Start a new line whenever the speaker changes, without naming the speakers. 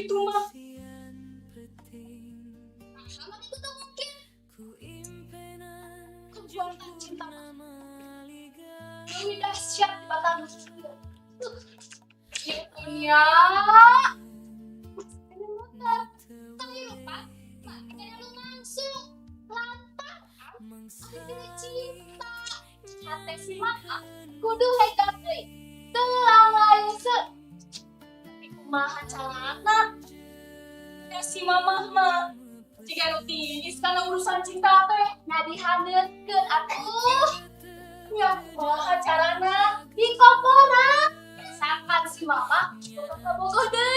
Kitu mah.
Sama itu tuh mungkin. Perjuangan cinta mah lebih dahsyat dibanding musuh. Ya punya. Ini motor. Kehidupan, makanya lu langsung lantaran ari cinta. Hate si mama kudu hebat deui. Teu langlayuse. Tapi kumaha carana?
Ya, si Mamah mah jiga nu tiis kana urusan cinta teh.
Nah, dihaneutkeun atuh.
Ya, kumaha carana?
Di komporan. Misalkan si mama kabogoh deui.